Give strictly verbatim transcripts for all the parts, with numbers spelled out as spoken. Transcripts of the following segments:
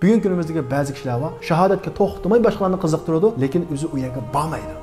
بۈگۈنكى كۈنىمىزدىكى بەزى كىشىلەر بار، شاھادەتكە توختىماي باشقىلارنى قىزىقتۇرىدۇ، لېكىن ئۆزى ئۇ يەرگە بارمايدۇ.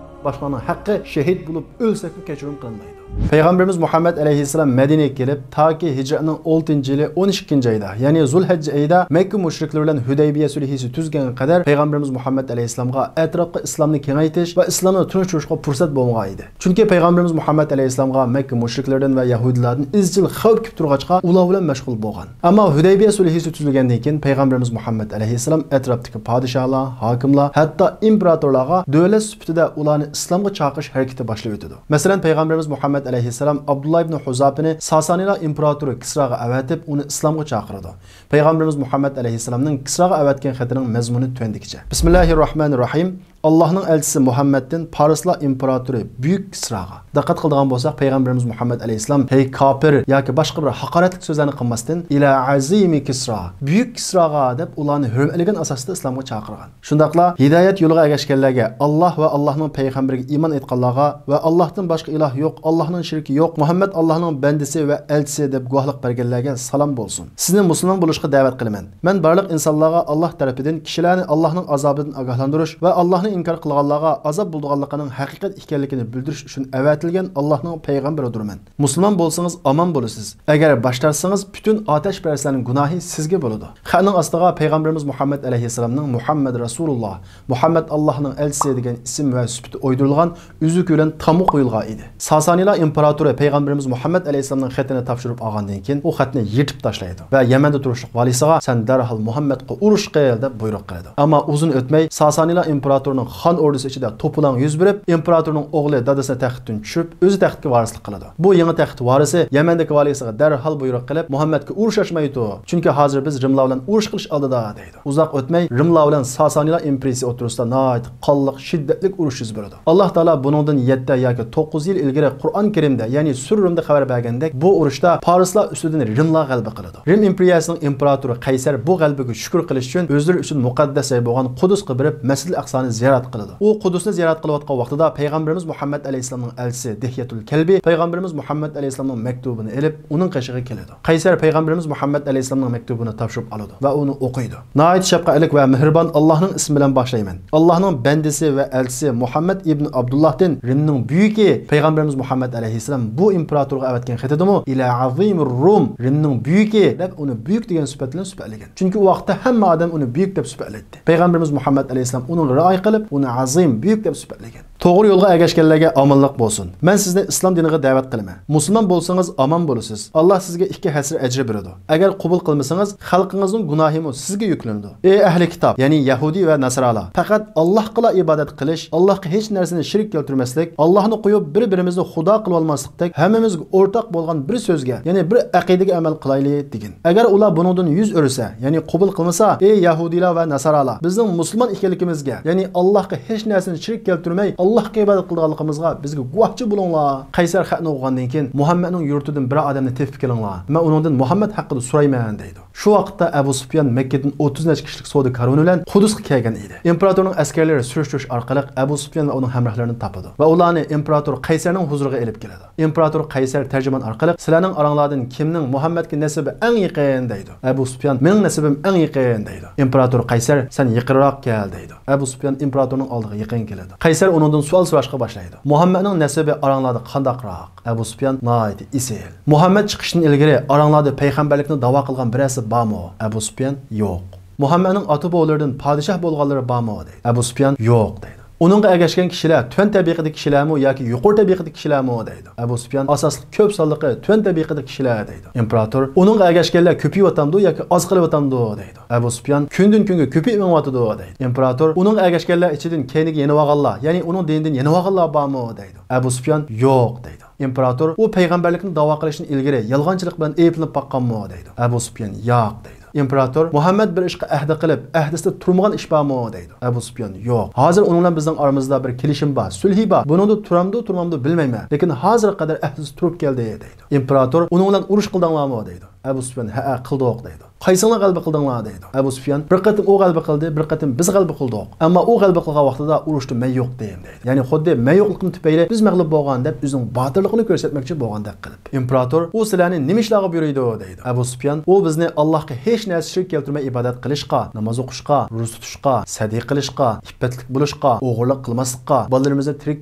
باشقىلارنىڭ ھەققى، شېھىت بولۇپ ئۆلسەكمۇ كەچۈرۈم قىلىنمايدۇ. پەيغەمبىرىمىز مۇھەممەد ئەلەيھىسسالام مەدىنىگە كېلىپ، تاكى ھىجرەتنىڭ ئالتىنچى يىلى ئون ئىككىنچى ئايدا، يەنى زۇلھەججە ئېيىدا مەككە مۇشرىكلىرى بىلەن ھۈدەيبىيە سۈلھىسى تۈزگەنگە قەدەر پەيغەمبىرىمىز مۇھەممەد ئەلەيھىسسالامغا ئەتراپقا ئىسلامنى كېڭەيتىش ۋە ئىسلامنى تونۇشتۇرۇشقا پۇرسەت بولمىغان ئىدى. چۈنكى پەيغەمبىرىمىز مۇھەممەد ئەلەيھىسسالامغا مەككە مۇشرىكلىرىدىن ۋە يەھۇدىيلاردىن ئىزچىل خەۋپ كېلىپ تۇرغاچقا، ئۇلار بىلەن مەشغۇل بولغان. ئەمما ھۈدەيبىيە سۈلھىسى تۈزۈلگەندىن كېيىن، پەيغەمبىرىمىز مۇھەممەد ئەلەيھىسسالام ئەتراپتىكى پادىشاھلار، ھاكىملار، ھەتتا ئىمپېراتورلارغا دۆلەت سۈپىتىدە ئۇلارنى ئىسلامغا چاقىرىش ھەرىكىتى باشلىۋېتىدۇ. مەسىلەن، پەيغەمبىرىمىز مۇھەممەد ئەلەيھىسسالام ئابدۇللا ئىبن ھۇزاپىنى ساسانىيلار ئىمپېراتورى كىسراغا ئەۋەتىپ، ئۇنى ئىسلامغا چاقىرىدۇ. پەيغەمبىرىمىز مۇھەممەد ئەلەيھىسسالامنىڭ كىسراغا ئەۋەتكەن خېتىنىڭ مەزمۇنى تۆۋەندىكىچە: بىسمىللاھىررەھمانىررەھىم. ئاللاھنىڭ ئەلچىسى مۇھەممەدتىن پارسلار ئىمپېراتورى بۈيۈك كىسراغا. دىققەت قىلىدىغان بولساق، پەيغەمبىرىمىز مۇھەممەد ئەلەيھىسسالام «ھەي كاپىر» ياكى باشقا بىر ھاقارەتلىك سۆزلەرنى قىلماستىن، «ئىلە ئەزىمى كىسرا»، بۈيۈك كىسراغا دەپ ئۇلارنى ھۆرمەتلىگەن ئاساستا ئىسلامغا چاقىرغان. شۇنداقلا ھىدايەت يولىغا ئەگەشكەنلەرگە، ئاللاھ ۋە ئاللاھنىڭ پەيغەمبىرىگە ئىمان ئېيتقانلارغا ۋە ئاللاھتىن باشقا ئىلاھ يوق، ئاللاھنىڭ شېرىكى يوق، مۇھەممەد ئاللاھنىڭ بەندىسى ۋە ئەلچىسى دەپ گۇۋاھلىق بەرگەنلەرگە سالام بولسۇن. سىزنى مۇسۇلمان بولۇشقا دەۋەت قىلىمەن. مەن بارلىق ئىنسانلارغا ئاللاھ تەرىپىدىن كىشىلەرنى ئاللاھنىڭ ئازابىدىن ئاگاھلاندۇرۇش ۋە ئاللاھنى ئىنكار قىلغانلارغا ئازاب بولىدىغانلىقىنىڭ ھەقىقەت ئىكەنلىكىنى بىلدۈرۈش ئۈچۈن ئەۋەتىلگەن ئاللاھنىڭ پەيغەمبىرىدۇرمەن. مۇسۇلمان بولسىڭىز ئامان بولىسىز. ئەگەر باش تارتسىڭىز، پۈتۈن ئاتەشپەرەسلەرنىڭ گۇناھى سىزگە بولىدۇ. خەتنىڭ ئاستىغا پەيغەمبىرىمىز مۇھەممەد ئەلەيھىسسالامنىڭ «مۇھەممەد رەسۇلۇللاھ، مۇھەممەد ئاللاھنىڭ ئەلچىسى» دېگەن ئىسىم ۋە سۈپىتى ئويدۇرۇلغان ئۈزۈك بىلەن تامغا قويۇلغان ئىدى. ساسانىيلار ئىمپېراتورى پەيغەمبىرىمىز مۇھەممەد ئەلەيھىسسالامنىڭ خېتىنى تاپشۇرۇپ ئالغاندىن كېيىن، ئۇ خەتنى يىرتىپ تاشلايدۇ ۋە يەمەندە تۇرۇشلۇق ۋالىسىغا «سەن دەرھال مۇھەممەدقا ئۇرۇش قىل» دەپ بۇيرۇق قىلىدۇ. ئەمما ئۇزۇن ئۆتمەي، ساسانىيلار ئىمپېراتورىنىڭ خان ئوردىسى ئىچىدە توپىلاڭ يۈز بېرىپ، ئىمپېراتورنىڭ ئوغلى دادىسىنى تەختتىن چۈشۈرۈپ، ئۆزى تەختكە ۋارىسلىق قىلىدۇ. بۇ يېڭى تەخت ۋارىسى يەمەندىكى ۋالىسىغا دەرھال بۇيرۇق قىلىپ، «مۇھەممەدكە ئۇرۇش ئاچمايتۇ، چۈنكى ھازىر بىز رىملار بىلەن ئۇرۇش قىلىش ئالدىدا» دەيدۇ. ئۇزاق ئۆتمەي، رىملار بىلەن ساسانىيلار ئىمپېرىيىسى ئوتتۇرىسىدا ناھايىتى قانلىق، شىددەتلىك ئۇرۇش يۈز بېرىدۇ. ئاللاھ تائالا بۇنىڭدىن يەتتە ياكى توققۇز يىل ئىلگىرى قۇرئان كەرىمدە، يەنى سۈرە رۇمدا خەۋەر بەرگەندەك، بۇ ئۇرۇشتا پارسلار ئۈستىدىن رىملار غەلىبە قىلىدۇ. رىم ئىمپېرىيەسىنىڭ ئىمپېراتورى قەيسەر بۇ غەلىبىگە شۈكۈر قىلىش ئۈچۈن ئۆزلىرى ئۈچۈن مۇقەددەس جاي بولغان قۇدۇسقا بېرىپ، مەسجىدىل ئەقسانى زىيارەت قىلىدۇ. ئۇ قۇدۇسنى زىيارەت قىلىۋاتقان ۋاقتىدا پەيغەمبىرىمىز مۇھەممەد ئەلەيھىسسالامنىڭ ئەلچىسى دىھيەتۇل كەلبى پەيغەمبىرىمىز مۇھەممەد ئەلەيھىسسالامنىڭ مەكتۇبىنى ئېلىپ، ئۇنىڭ قېشىغا كېلىدۇ. قەيسەر پەيغەمبىرىمىز مۇھەممەد ئەلەيھىسسالامنىڭ مەكتۇبىنى تاپشۇرۇپ ئالىدۇ ۋە ئۇنى ئوقۇيدۇ. ناھايىتى شەپقەتلىك ۋە مېھرىبان ئاللاھنىڭ ئىسمى بىلەن باشلايمەن. ئاللاھنىڭ بەندىسى ۋە ئەلچىسى مۇھەممەد ئىبن ئابدۇللاھتىن رىمنىڭ بۈيۈكى پەيغەمبىرىمىز مۇھەممەد ئەلەيھىسسالام بۇ ئىمپېراتورغا ئەۋەتكەن خېتىدىمۇ «ئىلە ئەزىمىر رۇم»، رىمنىڭ بۈيۈكى دەپ ئۇنى بۈيۈك دېگەن سۈپەت بىلەن سۈپەتلىگەن. چۈنكى ئۇ ۋاقىتتا ھەممە ئادەم ئۇنى بۈيۈك دەپ سۈپەتلەيتتى. پەيغەمبىرىمىز مۇھەممەد ئەلەيھىسسالام ئۇنىڭغا رىئايە قىلىپ، ئۇنى ئەزىم، بۈيۈك دەپ سۈپەتلىگەن. توغرا يولغا ئەگەشكەنلەرگە ئامانلىق بولسۇن. مەن سىزنى ئىسلام دىنىغا دەۋەت قىلىمەن. مۇسۇلمان بولسىڭىز ئامان بولىسىز. ئاللاھ سىزگە ئىككى ھەسسە ئەجرى بېرىدۇ. ئەگەر قوبۇل قىلمىسىڭىز، خەلقىڭىزنىڭ گۇناھىمۇ سىزگە يۈكلىنىدۇ. ئەي ئەھلى كىتاب، يەنى يەھۇدىي ۋە ناسارالار، پەقەت ئاللاھقىلا ئىبادەت قىلىش، ئاللاھقا ھېچ نەرسىنى شېرىك كەلتۈرمەسلىك، ئاللاھنى قويۇپ بىر-بىرىمىزنى خۇدا قىلىۋالماسلىقتەك، ھەممىمىزگە ئورتاق بولغان بىر سۆزگە، يەنى بىر ئەقىدىگە ئەمەل قىلايلى، دېگىن. ئەگەر ئۇلار بۇنىڭدىن يۈز ئۆرۈسە، يەنى قوبۇل قىلمىسا، ئەي يەھۇدىيلار ۋە ناسارالار، بىزنىڭ مۇسۇلمان ئىكەنلىكىمىزگە، يەنى ئاللاھقا ھېچ نەرسىنى شېرىك كەلتۈرمەي، ئاللاھقا ئىبادەت قىلىدىغانلىقىمىزغا بىزگە گۇۋاھچى بولۇڭلار. قەيسەر خەتنى ئوقۇغاندىن كېيىن، مۇھەممەدنىڭ يۇرتىدىن بىر ئادەمنى تېپىپ كېلىڭلار، مەن ئۇنىڭدىن مۇھەممەد ھەققىدە سورايمەن، دەيدۇ. شۇ ۋاقىتتا ئەبۇ سۇپيان مەككىدىن ئوتتۇز نەچچە كىشىلىك سودا كارۋىنى بىلەن قۇدۇسقا كەلگەن ئىدى. ئىمپېراتورنىڭ ئەسكەرلىرى سۈرۈشتۈرۈش ئارقىلىق ئەبۇ سۇپيان ۋە ئۇنىڭ ھەمراھلىرىنى تاپىدۇ ۋە ئۇلارنى ئىمپېراتور قەيسەرنىڭ ھۇزۇرىغا ئېلىپ كېلىدۇ. ئىمپېراتور قەيسەر تەرجىمان ئارقىلىق، «سىلەرنىڭ ئاراڭلاردىن كىمنىڭ مۇھەممەدكە نەسىبى ئەڭ يېقىن؟» دەيدۇ. ئەبۇ سۇپيان، «مېنىڭ نەسىبىم ئەڭ يېقىن» دەيدۇ. ئىمپېراتور قەيسەر، «سەن يېقىنراق كەل» دەيدۇ. ئەبۇ سۇپيان ئىمپېراتورنىڭ ئالدىغا يېقىن كېلىدۇ. قەيسەر ئۇنىڭدىن سوئال سوراشقا باشلايدۇ. «مۇھەممەدنىڭ نەسىبى ئاراڭلاردا قانداقراق؟» ئەبۇ سۇپيان، «ناھايىتى ئېسىل.» «مۇھەممەد چىقىشتىن ئىلگىرى ئاراڭلاردا پەيغەمبەرلىكنى داۋا قىلغان بىرەرسى بارمۇ؟» ئەبۇ سۇپيان، «يوق.» «مۇھەممەدنىڭ ئاتا-بوۋىلىرىدىن پادىشاھ بولغانلىرى بارمۇ؟» دەيدۇ. ئەبۇ سۇپيان، «يوق» دەيدۇ. «ئۇنىڭغا ئەگەشكەن كىشىلەر تۆۋەن تەبىقىدىكى كىشىلەرمۇ ياكى يۇقىرى تەبىقىدىكى كىشىلەرمۇ؟» دەيدۇ. ئەبۇ سۇپيان، «ئاساسلىق كۆپ سانلىقى تۆۋەن تەبىقىدىكى كىشىلەر» دەيدۇ. ئىمپېراتور، «ئۇنىڭغا ئەگەشكەنلەر كۆپىيىۋاتامدۇ ياكى ئاز قېلىۋاتامدۇ؟» دەيدۇ. ئەبۇ سۇپيان، «كۈندىن-كۈنگە كۆپىيىپ مېڭىۋاتىدۇ» دەيدۇ. ئىمپېراتور، «ئۇنىڭغا ئەگەشكەنلەر ئىچىدىن كەينىگە يېنىۋالغانلار، يەنى ئۇنىڭ دىنىدىن يېنىۋالغانلار بارمۇ؟» دەيدۇ. ئەبۇ سۇپيان، «يوق» دەيدۇ. ئىمپېراتور، «ئۇ پەيغەمبەرلىكنى داۋا قىلىشتىن ئىلگىرى يالغانچىلىق بىلەن ئەيىبلىنىپ باققانمۇ؟» دەيدۇ. ئەبۇ سۇپيان، «ياق» دەيدۇ. ئىمپېراتور، «مۇھەممەد بىر ئىشقا ئەھدى قىلىپ، ئەھدىسىدە تۇرمىغان ئىش بارمۇ؟» دەيدۇ. ئەبۇ سۇپيان، «يوق. ھازىر ئۇنىڭ بىلەن بىزنىڭ ئارىمىزدا بىر كېلىشىم بار، سۈلھى بار. بۇنىڭدا تۇرامدۇ، تۇرمامدۇ بىلمەيمەن، لېكىن ھازىرغا قەدەر ئەھدىسىدە تۇرۇپ كەلدى» دەيدۇ. ئىمپېراتور، «ئۇنىڭ بىلەن ئۇرۇش قىلدىڭلارمۇ؟» دەيدۇ. ئەبۇ سۇپيان، «ھەئە، قىلدۇق» دەيدۇ. قايسىڭلار غەلىبە قىلدىڭلار؟ دەيدۇ. ئەبۇ سۇفيان، بىر قېتىم ئۇ غەلىبە قىلدى، بىر قېتىم بىز غەلىبە قىلدۇق. ئەمما ئۇ غەلىبە قىلغان ۋاقتىدا ئۇرۇشتا مەن يوق ئىدىم، دەيدۇ. يەنى خۇددى مەن يوقلۇقۇم تۈپەيلى بىز مەغلۇپ بولغان دەپ ئۆزىنىڭ باتۇرلۇقىنى كۆرسەتمەكچى بولغاندەك قىلىپ. ئىمپېراتور، ئۇ سىلەرنى نېمە ئىشلارغا بۇيرۇيدۇ؟ دەيدۇ. ئەبۇ سۇفيان، ئۇ بىزنى ئاللاھقا ھېچ نەرسە شېرىك كەلتۈرمەي ئىبادەت قىلىشقا، ناماز ئوقۇشقا، روزا تۇتۇشقا، سەدىقە قىلىشقا، ئىپپەتلىك بولۇشقا، ئوغرىلىق قىلماسلىققا، بالىلىرىمىزنى تىرىك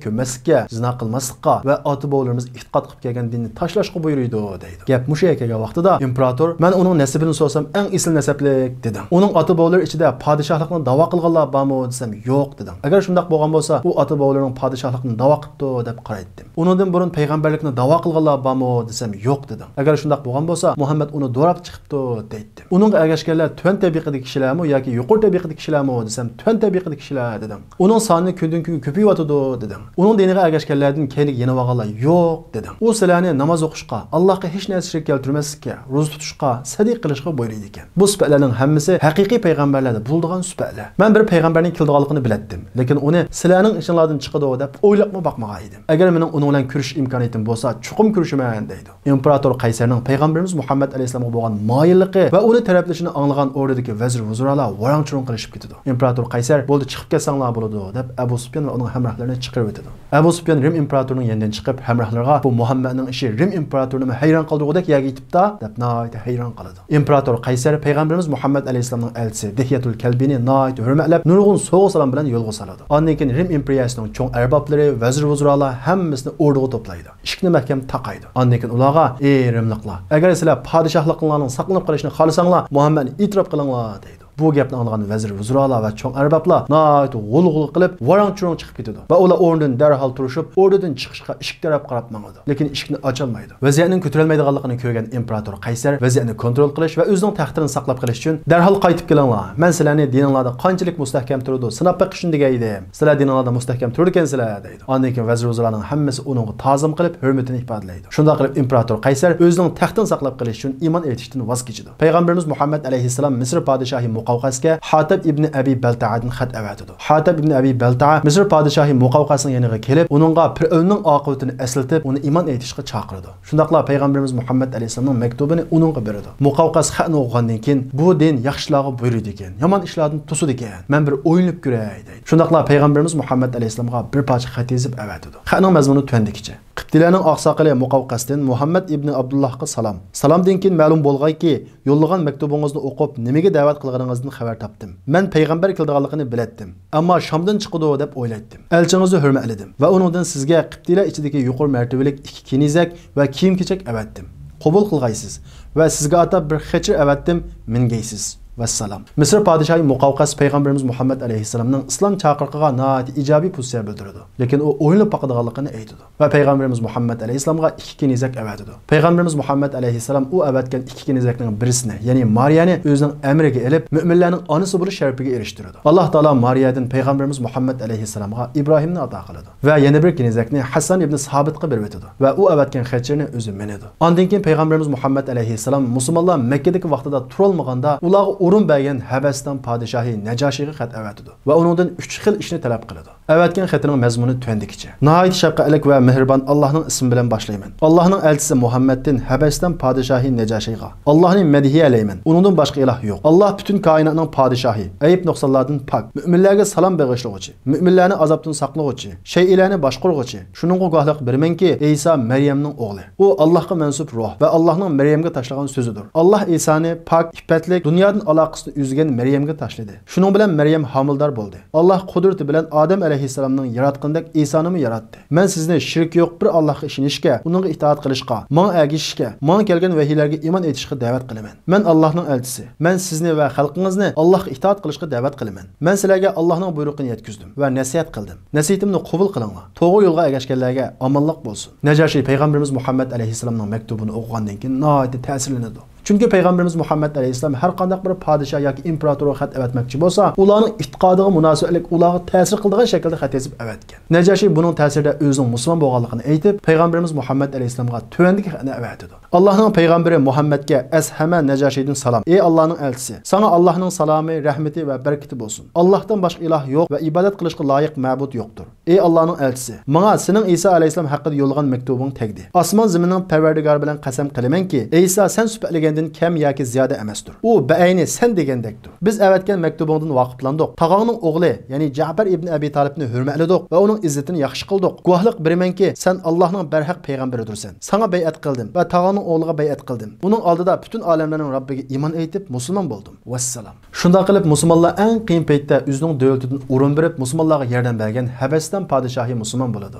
كۆممەسلىككە، زىنا قىلماسلىققا ۋە ئاتا-بوۋىلىرىمىز ئېتىقاد قىلىپ كەلگەن دىننى تاشلاشقا بۇيرۇيدۇ، دەيدۇ. گەپ مۇشۇ يەرگە كەلگەن ۋاقتىدا ئىمپېراتور، مەن ئۇنىڭ نەسىبىنى سورىسام، ئەڭ ئېسىل نەسەبلىك، دېدىڭ. ئۇنىڭ ئاتا-بوۋىلىرى ئىچىدە پادىشاھلىقنى داۋا قىلغانلار بارمۇ، دېسەم، يوق، دېدىڭ. ئەگەر شۇنداق بولغان بولسا، ئۇ ئاتا-بوۋىلىرىنىڭ پادىشاھلىقنى داۋا قىپتۇ، دەپ قارايتتىم. ئۇنىڭدىن بۇرۇن پەيغەمبەرلىكنى داۋا قىلغانلار بارمۇ، دېسەم، يوق، دېدىڭ. ئەگەر شۇنداق بولغان بولسا، مۇھەممەد ئۇنى دوراپ چىقىپتۇ، دەيتتىم. ئۇنىڭغا ئەگەشكەنلەر تۆۋەن تەبىقىدىكى كىشىلەرمۇ ياكى يۇقىرى تەبىقىدىكى كىشىلەرمۇ، دېسەم، تۆۋەن تەبىقىدىكى كىشىلەر، دېدىڭ. ئۇنىڭ سانى كۈندىن-كۈنگە كۆپىيىۋاتىدۇ، دېدىڭ. ئۇنىڭ دىنىغا ئەگەشكەنلەردىن كەينىگە يېنىۋالغانلار يوق، دېدىڭ. ئۇ سىلەرنى ناماز ئوقۇشقا، ئاللاھقا ھېچ نەرسە شېرىك كەلتۈرمەسلىككە، روزا تۇتۇشقا، سەدىقە قىلىشقا بۇيرۇيدىكەن. بۇ سۈپەتلەرنىڭ ھەممىسى ھەقىقىي پەيغەمبەرلەردە بولىدىغان سۈپەتلەر. مەن بىر پەيغەمبەرنىڭ كېلىدىغانلىقىنى بىلەتتىم، لېكىن ئۇنى سىلەرنىڭ ئىچىڭلاردىن چىقىدۇ دەپ ئويلاپمۇ باقمىغان ئىدىم. ئەگەر مېنىڭ ئۇنىڭ بىلەن كۆرۈشۈش ئىمكانىيىتىم بولسا، چوقۇم كۆرۈشىمەن، دەيدۇ. ئىمپېراتور قەيسەرنىڭ پەيغەمبىرىمىز مۇھەممەد ئەلەيھىسسالامغا بولغان مايىللىقى ۋە ئۇنى تەرەپلىشىنى ئاڭلىغان ئوردىدىكى ۋەزىر ۋۇزۇرالا ۋاراڭ-چۇرۇڭ قىلىشىپ كېتىدۇ. ئىمپېراتور قەيسەر، بولدى، چىقىپ كەتسەڭلار بولىدۇ، دەپ ئەبۇ سۇپيان ۋە ئۇنىڭ ھەمراھلىرىنى چىقىرىۋېتىدۇ. ئەبۇ سۇپيان رىم ئىمپېراتورىنىڭ يېنىدىن چىقىپ، ھەمراھلىرىغا، بۇ مۇھەممەدنىڭ ئىشى رىم ئىمپېراتورىنىمۇ ھەيران قالدۇرغۇدەك يەرگە يېتىپتا، دەپ ناھايىتى ھەيران قالىدۇ. ئىمپېراتور قەيسەر پەيغەمبىرىمىز مۇھەممەد ئەلەيھىسسالامنىڭ ئەلچىسى دىھيەتۇل كەلبىنى ناھايىتى ھۆرمەتلەپ، نۇرغۇن سوۋغا-سالام بىلەن يولغا سالىدۇ. ئاندىن كېيىن رىم ئىمپېرىيەسىنىڭ چوڭ ئەربابلىرى، ۋەزىر-ۋۇزۇرالار ھەممىسىنى ئوردىغا توپلايدۇ. ئىشىكنى مەھكەم تاقايدۇ. ئاندىن كېيىن ئۇلارغا، ئى رىملىقلار، ئەگەر سىلەر پادىشاھلىقىڭلارنىڭ ساقلىنىپ قېلىشىنى خالىساڭلار، مۇھەممەدنى ئېتىراپ قىلىڭلار، دەيدۇ. بۇ گەپنى ئاڭلىغان ۋەزىر-ۋۇزۇرالار ۋە چوڭ ئەربابلار ناھايىتى غۇلغۇلا قىلىپ، ۋاراڭ-چۇرۇڭ چىقىپ كېتىدۇ ۋە ئۇلار ئورنىدىن دەرھال تۇرۇشۇپ، ئوردىدىن چىقىشقا ئىشىك تەرەپ قاراپ ماڭىدۇ. لېكىن ئىشىكنى ئاچالمايدۇ. ۋەزىيەتنىڭ كۆتۈرەلمەيدىغانلىقىنى كۆرگەن ئىمپېراتور قەيسەر ۋەزىيەتنى كونترول قىلىش ۋە ئۆزىنىڭ تەختىنى ساقلاپ قېلىش ئۈچۈن، دەرھال قايتىپ كېلىڭلار. مەن سىلەرنى دىنىڭلاردا قانچىلىك مۇستەھكەم تۇرىدۇ سىناپ بېقىش ئۈچۈن دېگەن ئىدىم. سىلەر دىنىڭلاردا مۇستەھكەم تۇرىدىكەنسىلەر، دەيدۇ. ئاندىن كېيىن ۋەزىر-ۋۇزۇرالارنىڭ ھەممىسى ئۇنىڭغا تازىم قىلىپ، ھۆرمىتىنى ئىپادىلەيدۇ. شۇنداق قىلىپ، ئىمپېراتور قەيسەر ئۆزىنىڭ تەختىنى ساقلاپ قېلىش ئۈچۈن ئىمان ئېيتىشتىن ۋاز كېچىدۇ. پەيغەمبىرىمىز مۇھەممەد ئەلەيھىسسالام مىسىر پادىشاھى مۇقەۋقەسكە ھاتىب ئىبنى ئەبى بەلتەئەدىن خەت ئەۋەتىدۇ. ھاتىب ئىبنى ئەبى بەلتەئە مىسىر پادىشاھى مۇقەۋقەسنىڭ يېنىغا كېلىپ، ئۇنىڭغا پىرئەۋننىڭ ئاقىۋىتىنى ئەسلىتىپ، ئۇنى ئىمان ئېيتىشقا چاقىرىدۇ. شۇنداقلا پەيغەمبىرىمىز مۇھەممەد ئەلەيھىسسالامنىڭ مەكتۇبىنى ئۇنىڭغا بېرىدۇ. مۇقەۋقەس خەتنى ئوقۇغاندىن كېيىن، بۇ دىن ياخشى ئىشلارغا بۇيرۇيدىكەن، يامان ئىشلاردىن توسىدىكەن، مەن بىر ئويلىنىپ كۆرەي، دەيدۇ. شۇنداقلا پەيغەمبىرىمىز مۇھەممەد ئەلەيھىسسالامغا بىر پارچە خەت يېزىپ ئەۋەتىدۇ. خەتنىڭ مەزمۇنى تۆۋەندىكىچە. قىپتىيلەرنىڭ ئاقساقىلى مۇقەۋقەستىن مۇھەممەد ئىبنى ئابدۇللاھقا سالام. سالامدىن كېيىن مەلۇم بولغايكى، يوللىغان مەكتۇبىڭىزنى ئوقۇپ، نېمىگە دەۋەت قىلغىنىڭىزدىن خەۋەر تاپتىم. مەن پەيغەمبەر كېلىدىغانلىقىنى بىلەتتىم. ئەمما شامدىن چىقىدۇ دەپ ئويلايتتىم. ئەلچىڭىزنى ھۆرمەتلىدىم ۋە ئۇنىڭدىن سىزگە قىپتىيلەر ئىچىدىكى يۇقىرى مەرتىۋىلىك ئىككى كېنىزەك ۋە كىيىم-كېچەك ئەۋەتتىم. قوبۇل قىلغايسىز. ۋە سىزگە ئاتاپ بىر خېچىر ئەۋەتتىم، مىنگەيسىز. ۋەسسالام. مىسىر پادىشاھى مۇقەۋقەس پەيغەمبىرىمىز مۇھەممەد ئەلەيھىسسالامنىڭ ئىسلام چاقىرىقىغا ناھايىتى ئىجابىي پوزىتسىيە بىلدۈرىدۇ. لېكىن ئۇ ئويلىنىپ باقىدىغانلىقىنى ئېيتىدۇ. ۋە پەيغەمبىرىمىز مۇھەممەد ئەلەيھىسسالامغا ئىككى كېنىزەك ئەۋەتىدۇ. پەيغەمبىرىمىز مۇھەممەد ئەلەيھىسسالام ئۇ ئەۋەتكەن ئىككى كېنىزەكنىڭ بىرسىنى، يەنى مارىيەنى ئۆزىنىڭ ئەمرىگە ئېلىپ، مۆمىنلەرنىڭ ئانىسى بولۇش شەرىپىگە ئېرىشتۈرىدۇ. ئاللاھ تائالا مارىيەدىن پەيغەمبىرىمىز مۇھەممەد ئەلەيھىسسالامغا ئىبراھىمنى ئاتا قىلىدۇ. ۋە يەنە بىر كېنىزەكنى ھەسسان ئىبنى سابىتقا بېرىۋېتىدۇ ۋە ئۇ ئەۋەتكەن خەچىرنى ئۆزى مىنىدۇ. ئاندىن كېيىن پەيغەمبىرىمىز مۇھەممەد ئەلەيھىسسالام مۇسۇلمانلار مەككىدىكى ۋاقتىدا تۇرالمىغاندا، ئۇلارغا ئورۇن بەرگەن ھەبەستان پادىشاھى نەجاشىغا خەت ئەۋەتىدۇ ۋە ئۇنىڭدىن ئۈچ خىل ئىشنى تەلەپ قىلىدۇ. ئەۋەتكەن خېتىنىڭ مەزمۇنى تۆۋەندىكىچە. ناھايىتى شەپقەتلىك ۋە مېھرىبان ئاللاھنىڭ ئىسمى بىلەن باشلايمەن. ئاللاھنىڭ ئەلچىسى مۇھەممەدتىن ھەبەستان پادىشاھى نەجاشىغا. ئاللاھنى مەدھىيەلەيمەن. ئۇنىڭدىن باشقا ئىلاھ يوق. ئاللاھ پۈتۈن كائىناتنىڭ پادىشاھى، ئەيىب-نۇقسانلاردىن پاك، مۆمىنلەرگە سالام بېغىشلىغۇچى، مۆمىنلەرنى ئازابتىن ساقلىغۇچى، شەيئىلەرنى باشقۇرغۇچى. شۇنىڭغا گۇۋاھلىق بېرىمەنكى، ئەيسا مەريەمنىڭ ئوغلى. ئۇ ئاللاھقا مەنسۇپ روھ ۋە ئاللاھنىڭ مەريەمگە تاشلىغان سۆزىدۇر. ئاللاھ ئەيسانى پاك، ئىپپەتلىك، دۇنيادىن ئالاقىسىنى ئۈزگەن مەريەمگە تاشلىدى. شۇنىڭ بىلەن مەريەم ھامىلىدار بولدى. ئاللاھ قۇدرىتى بىلەن ئادەم ئەلەيھىسسالامنىڭ ياراتقىنىدەك ئەيسانىمۇ ياراتتى. مەن سىزنى شېرىكى يوق بىر ئاللاھقا ئىشىنىشكە، ئۇنىڭغا ئىتائەت قىلىشقا، ماڭا ئەگىشىشكە، ماڭا كەلگەن ۋەھىيلەرگە ئىمان ئېيتىشقا دەۋەت قىلىمەن. مەن ئاللاھنىڭ ئەلچىسى. مەن سىزنى ۋە خەلقىڭىزنى ئاللاھقا ئىتائەت قىلىشقا دەۋەت قىلىمەن. مەن سىلەرگە ئاللاھنىڭ بۇيرۇقىنى يەتكۈزدۈم ۋە نەسىھەت قىلدىم. نەسىھىتىمنى قوبۇل قىلىڭلار. توغرا يولغا ئەگەشكەنلەرگە ئامانلىق بولسۇن. نەجاشى پەيغەمبىرىمىز مۇھەممەد ئەلەيھىسسالامنىڭ مەكتۇبىنى ئوقۇغاندىن كېيىن ناھايىتى تەسىرلىنىدۇ. چۈنكى پەيغەمبىرىمىز مۇھەممەد ئەلەيھىسسالام ھەر قانداق بىر پادىشاھ ياكى ئىمپېراتورغا خەت ئەۋەتمەكچى بولسا، ئۇلارنىڭ ئېتىقادىغا مۇناسىۋەتلىك، ئۇلارغا تەسىر قىلىدىغان شەكىلدە خەت يېزىپ ئەۋەتكەن. نەجاشى بۇنىڭ تەسىرىدە ئۆزىنىڭ مۇسۇلمان بولغانلىقىنى ئېيتىپ، پەيغەمبىرىمىز مۇھەممەد ئەلەيھىسسالامغا تۆۋەندىكى خەتنى ئەۋەتىدۇ. ئاللاھنىڭ پەيغەمبىرى مۇھەممەدكە ئەسھەمە نەجاشىدىن سالام. ئى ئاللاھنىڭ ئەلچىسى، ساڭا ئاللاھنىڭ سالامى، رەھمىتى ۋە بەرىكىتى بولسۇن. ئاللاھتىن باشقا ئىلاھ يوق ۋە ئىبادەت قىلىشقا لايىق مەبۇد يوقتۇر. ئى ئاللاھنىڭ ئەلچىسى، ماڭا سېنىڭ ئەيسا ئەلەيھىسسالام ھەققىدە يوللىغان مەكتۇبۇڭ تەگدى. ئاسمان زېمىننىڭ پەرۋەردىگارى بىلەن قەسەم قىلىمەنكى، ئەيسا سەن سۈپەتلىگەن دىن كەم ياكى زىيادە ئەمەستۇر. ئۇ بەئەينى سەن دېگەندەكتۇر. بىز ئەۋەتكەن مەكتۇبۇڭدىن ۋاقىپلاندۇق. تاغاڭنىڭ ئوغلى، يەنى جەپەر ئىبن ئەبى تالىپنى ھۆرمەتلىدۇق ۋە ئۇنىڭ ئىززىتىنى ياخشى قىلدۇق. گۇۋاھلىق بېرىمەنكى، سەن ئاللاھنىڭ بەرھەق پەيغەمبىرىدۇرسەن. ساڭا بەيئەت قىلدىم ۋە تاغاڭنىڭ ئوغلىغا بەيئەت قىلدىم. ئۇنىڭ ئالدىدا پۈتۈن ئالەملەرنىڭ رەببىگە ئىمان ئېيتىپ، مۇسۇلمان بولدۇم. ۋەسسالام. شۇنداق قىلىپ، مۇسۇلمانلار ئەڭ قىيىن پەيتتە ئۆزىنىڭ دۆلىتىدىن ئورۇن بېرىپ، مۇسۇلمانلارغا ياردەم بەرگەن ھەبەستان پادىشاھى مۇسۇلمان بولىدۇ.